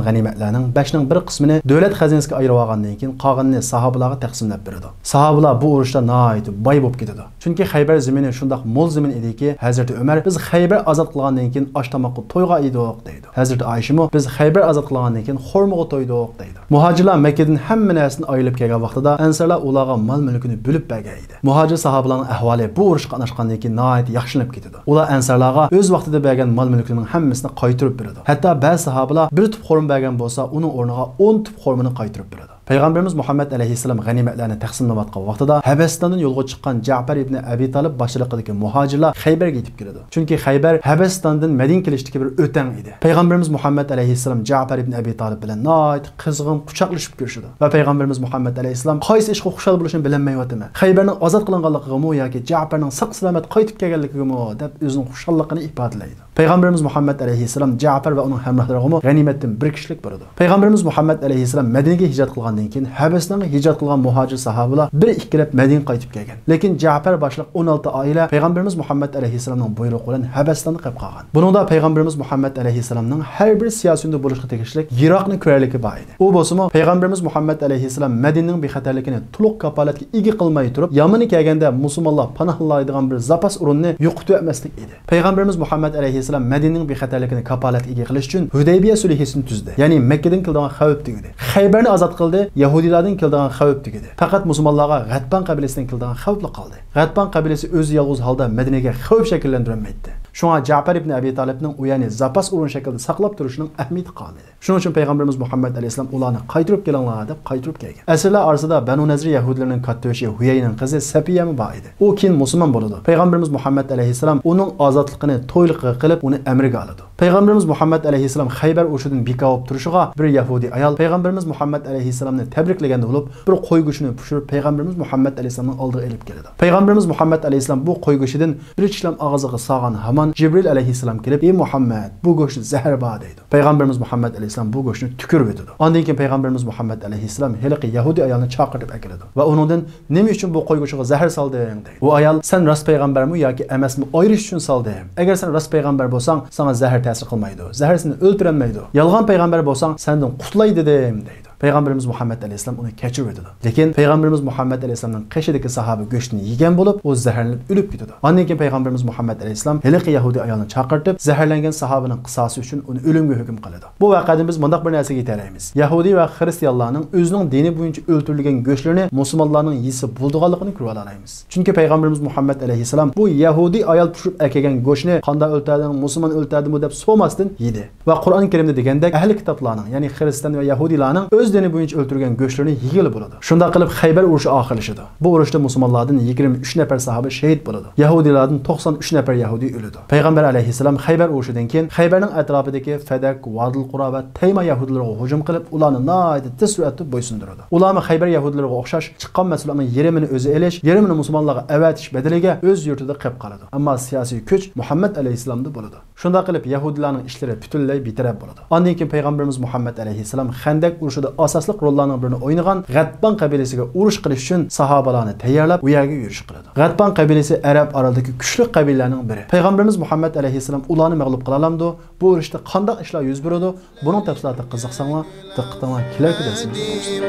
غەنىيمەتلەرنىڭ بەشنىڭ بىر قىسمىنى دۆلەت خەزىنىسىگە ئايرىۋالغاندىن كېيىن، قالغىنىنى ساھابىلارغا تەقسىملەپ بېرىدۇ. ساھابىلار بۇ ئۇرۇشتا ناھايىتى باي بولۇپ كېتىدۇ. چۈنكى خەيبەر زېمىنى شۇنداق مول زېمىن ئىدىكى، ھەزرىتى ئۆمەر: «بىز خەيبەر ئازاد قىلغاندىن كېيىن ئاش تاماققا تويغان ئىدۇق» دەيدۇ. ھەزرىتى ئائىشىمۇ: «بىز خەيبەر ئازاد قىلغاندىن كېيىن خورمىغا تويدۇق» دەيدۇ. مۇھاجىرلار مەككىدىن ھەممە نەرسىنى ئايرىلىپ كەلگەن ۋاقتىدا، ئەنسارلار ئۇلارغا مال مۈلكىنى بۆلۈپ بەرگەن ئىدى. مۇھاجىر ساھابىلارنىڭ ئەھۋالى بۇ ئۇرۇشقا قاتناشقاندىن كېيىن ناھايىتى ياخشىلىنىپ كېتىدۇ. ئۇلار ئەنسارلارغا ئۆز ۋاقتىدا بەرگەن مال مۈلكىنىڭ ھەممىسىنى قايتۇرۇپ بېرىدۇ. ھەتتا بەزى ساھابىلار بىر تۈپ خورما بەرگەن بولسا، ئۇنىڭ ئورنىغا ئون تۈپ خورمىنى قايتۇرۇپ بېرىدۇ. پەيغەمبىرىمىز مۇھەممەد ئەلەيھىسسالام غەنىيمەتلەرنى تەقسىملەۋاتقان ۋاقتىدا، ھەبەستاندىن يولغا چىققان جەپەر ئىبنى ئەبى تالىپ باشچىلىقىدىكى مۇھاجىرلار خەيبەرگە يېتىپ كېلىدۇ. چۈنكى خەيبەر ھەبەستاندىن مەدىنىگە كېلىشتىكى بىر ئۆتەڭ ئىدى. پەيغەمبىرىمىز مۇھەممەد ئەلەيھىسسالام جەپەر ئىبنى ئەبى تالىپ بىلەن ناھايىتى قىزغىن قۇچاقلىشىپ كۆرۈشىدۇ. ۋە پەيغەمبىرىمىز مۇھەممەد ئەلەيھىسسالام قايسى ئىشقا خۇشال بولۇشنى بىلەلمەيۋاتىمەن. خەيبەرنىڭ ئازاد قىلىنغانلىقىغىمۇ ياكى جەپەرنىڭ ساق-سالامەت قايتىپ كەلگەنلىكىگىمۇ دەپ ئۆزىنىڭ خۇشاللىقىنى ئىپادىلەيدۇ. پەيغەمبىرىمىز مۇھەممەد ئەلەيھىسسالام جەپەر ۋە ئۇنىڭ ھەمراھلىرىغىمۇ غەنىيمەتتىن بىر كىشىلىك بېرىدۇ. پەيغەمبىرىمىز مۇھەممەد ئەلەيھىسسالام مەدىنىگە ھىجرەت قىلغاندىن كېيىن، ھەبەستانغا ھىجرەت قىلغان مۇھاجىر ساھابىلار بىر ئىككىلەپ مەدىنىگە قايتىپ كەلگەن. لېكىن جەپەر باشلىق ئون ئالتە ئائىلە پەيغەمبىرىمىز مۇھەممەد ئەلەيھىسسالامنىڭ بۇيرۇقى بىلەن ھەبەستاندا قېلىپ قالغان. بۇنىڭدا پەيغەمبىرىمىز مۇھەممەد ئەلەيھىسسالامنىڭ ھەر بىر سىياسىيوندا بولۇشقا تېگىشلىك يىراقنى كۆرەرلىكى بار ئىدى. ئۇ بولسىمۇ پەيغەمبىرىمىز مۇھەممەد ئەلەيھىسسالام مەدىنىنىڭ بىخەتەرلىكىنى تولۇق كاپالەتكە ئىگە قىلماي تۇرۇپ، يامىنى كەلگەندە مۇسۇلمانلار پاناھلىنالايدىغان بىر زاپاس ئورۇننى يوقىتىۋەتمەسلىك ئىدى. پەيغەمبىرىمىز مۇھەممەد ئەلەيھىسسالام مەدىنىنىڭ بىخەتەرلىكىنى كاپالەتكە ئىگە قىلىش ئۈچۈن ھۇدەيبىيە سۈلھىسىنى تۈزدى. يەنى مەككىدىن كېلىدىغان خەۋپ تۈگىدى. خەيبەرنى ئازاد قىلدى، يەھۇدىيلاردىن كېلىدىغان خەۋپ تۈگىدى. پەقەت مۇسۇلمانلارغا غەتپان قەبىلىسىدىن كېلىدىغان خەۋپلا قالدى. غەتپان قەبىلىسى ئۆزى يالغۇز ھالدا مەدىنىگە خەۋپ شەكىللەندۈرەلمەيتتى. شۇڭا جەپەر ئىبنى ئەبى تالىپنىڭ ئۇ يەرنى زاپاس ئورۇن شەكلىدە ساقلاپ تۇرۇشىنىڭ ئەھمىيىتى قالمىدى. شۇنىڭ ئۈچۈن پەيغەمبىرىمىز مۇھەممەد ئەلەيھىسسالام ئۇلارنى قايتۇرۇپ كېلىڭلار دەپ قايتۇرۇپ كەلگەن. ئەسىرلەر ئارىسىدا بەنۇ نەزىر يەھۇدىيلىرىنىڭ كاتتىبېشى ھۇيەينىنىڭ قىزى سەپىيەمۇ بار ئىدى. ئۇ كېيىن مۇسۇلمان بولىدۇ. پەيغەمبىرىمىز مۇھەممەد ئەلەيھىسسالام ئۇنىڭ ئازادلىقىنى تويلۇققا قىلىپ، ئۇنى ئەمرىگە ئالىدۇ. پەيغەمبىرىمىز مۇھەممەد ئەلەيھىسسالام خەيبەر ئۇرۇشىدىن بىكار بولۇپ تۇرۇشىغا بىر يەھۇدىي ئايال پەيغەمبىرىمىز مۇھەممەد ئەلەيھىسسالامنى تەبرىكلىگەندە بولۇپ، بىر قوي گۆشىنى پىشۇرۇپ، پەيغەمبىرىمىز مۇھەممەد ئەلەيھىسسالامنىڭ ئالدىغا ئېلىپ كېلىدۇ. پەيغەمبىرىمىز مۇھەممەد ئەلەيھىسسالام بۇ قوي گۆشىدىن بىر چىشلەم ئاغزىغا سالغان ھامان جىبرىل ئەلەيھىسسالام كېلىپ: «ئى مۇھەممەد، بۇ گۆشتە زەھەر بار» دەيدۇ. پەيغەمبىرىمىز مۇھەممەد ئەلەيھىسسالام بۇ گۆشنى تۈكۈرۈۋېتىدۇ. ئاندىن كېيىن پەيغەمبىرىمىز مۇھەممەد ئەلەيھىسسالام ھېلىقى يەھۇدىي ئايالنى چاقىرتىپ ئەكېلىدۇ ۋە ئۇنىڭدىن: «نېمە ئۈچۈن بۇ قوي گۆشىگە زەھەر سالدىڭ؟» دەيدۇ. ئۇ ئايال: «سەن راست پەيغەمبەرمۇ ياكى ئەمەسمۇ ئايرىش ئۈچۈن سالدىم. ئەگەر سەن راست پەيغەمبەر بولساڭ، ساڭا زەھەر تەسىر قىلمايدۇ، زەھەر سېنى ئۆلتۈرەلمەيدۇ. يالغان پەيغەمبەر بولساڭ، سەندىن قۇتۇلاي دېدىم» دەيدۇ. پەيغەمبىرىمىز مۇھەممەد ئەلەيھىسسالام ئۇنى كەچۈرۈۋېتىدۇ. لېكىن پەيغەمبىرىمىز مۇھەممەد ئەلەيھىسسالامنىڭ قېشىدىكى ساھابە گۆشتىنى يېگەن بولۇپ، ئۇ زەھەرلىنىپ ئۆلۈپ كېتىدۇ. ئاندىن كېيىن پەيغەمبىرىمىز مۇھەممەد ئەلەيھىسسالام ھېلىقى يەھۇدىي ئايالنى چاقىرتىپ، زەھەرلەنگەن ساھابىنىڭ قىساسى ئۈچۈن ئۇنى ئۆلۈمگە ھۆكۈم قىلىدۇ. بۇ ۋەقەدىن بىز مۇنداق بىر نەرسىگە يېتەلەيمىز. يەھۇدىي ۋە خىرىستىيانلارنىڭ ئۆزىنىڭ دىنى بويىچە ئۆلتۈرۈلگەن گۆشلىرىنى مۇسۇلمانلارنىڭ يېسە بولىدىغانلىقىنى كۆرۈۋالالايمىز. چۈنكى پەيغەمبىرىمىز مۇھەممەد ئەلەيھىسسالام بۇ يەھۇدىي ئايال پىشۇرۇپ ئەكەلگەن گۆشنى قانداق ئۆلتۈردۈڭ، مۇسۇلمان ئۆلتۈردىمۇ دەپ سورىماستىن يېدى. ۋە قۇرئان كەرىمدە دېگەندەك، ئەھلى كىتابلارنىڭ، يەنى خىرىستىيان ۋە يەھۇدىيلارنىڭ ئۆز دىنى بويىچە ئۆلتۈرگەن گۆشلىرىنى يېگىلى بولىدۇ. شۇنداق قىلىپ خەيبەر ئۇرۇشى ئاخىرلىشىدۇ. بۇ ئۇرۇشتا مۇسۇلمانلاردىن يىگىرمە ئۈچ نەپەر ساھابە شېھىت بولىدۇ. يەھۇدىيلاردىن توقسان ئۈچ نەپەر يەھۇدىي ئۆلىدۇ. پەيغەمبەر ئەلەيھىسسالام خەيبەر ئۇرۇشىدىن كېيىن خەيبەرنىڭ ئەتراپىدىكى فەدەك، ۋادىل قۇرا ۋە تەيما يەھۇدىيلىرىغا ھۇجۇم قىلىپ، ئۇلارنى ناھايىتى تېز سۈرئەتتە بويسۇندۇرىدۇ. ئۇلارمۇ خەيبەر يەھۇدىيلىرىغا ئوخشاش چىققان مەھسۇلاتنىڭ يېرىمىنى ئۆزى ئېلىش، يېرىمىنى مۇسۇلمانلارغا ئەۋەتىش بەدىلىگە ئۆز يۇرتىدا قېلىپ قالىدۇ. ئەمما سىياسىي كۈچ مۇھەممەد ئەلەيھىسسالامدا بولىدۇ. شۇنداق قىلىپ يەھۇدىيلارنىڭ ئىشلىرى پۈتۈنلەي بىتەرەپ بولىدۇ. ئاندىن كېيىن پەيغەمبىرىمىز مۇھەممەد ئەلەيھىسسالام خەندەك ئۇرۇشىدا ئاساسلىق روللارنىڭ بىرىنى ئوينىغان غەتبان قەبىلىسىگە ئۇرۇش قىلىش ئۈچۈن ساھابىلارنى تەييارلاپ، ئۇ يەرگە يۈرۈش قىلىدۇ. غەتبان قەبىلىسى ئەرەب ئارىلىدىكى كۈچلۈك قەبىلىلەرنىڭ بىرى. پەيغەمبىرىمىز مۇھەممەد ئەلەيھىسسالام ئۇلارنى مەغلۇپ قىلالامدۇ؟ بۇ ئۇرۇشتا قانداق ئىشلار يۈز بېرىدۇ؟ بۇنىڭ تەپسىلاتىغا قىزىقساڭلار، دىققىتىڭلار كېلەركى دەرسىمىزدە بولسۇن.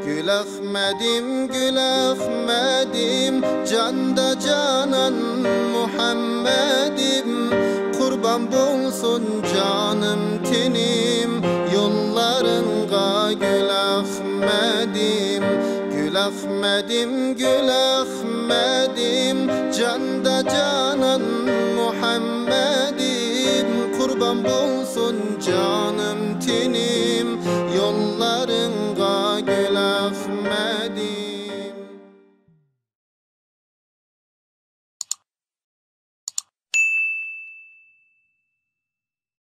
گۈل ئەخمەدىم، گۈل ئەخمەدىم، جاندا جانان مۇھەممەدىم. قۇربان بولسۇن جانىم، تېنىم يوللارىڭغا، گۈل ئەخمەدىم. گۈل ئەخمەدىم، گۈل ئەخمەدىم، جاندا جانان مۇھەممەدىم. قۇربان بولسۇن جانىم، تېنىم يوللارىڭغا، گۈل ئەخمەدىم.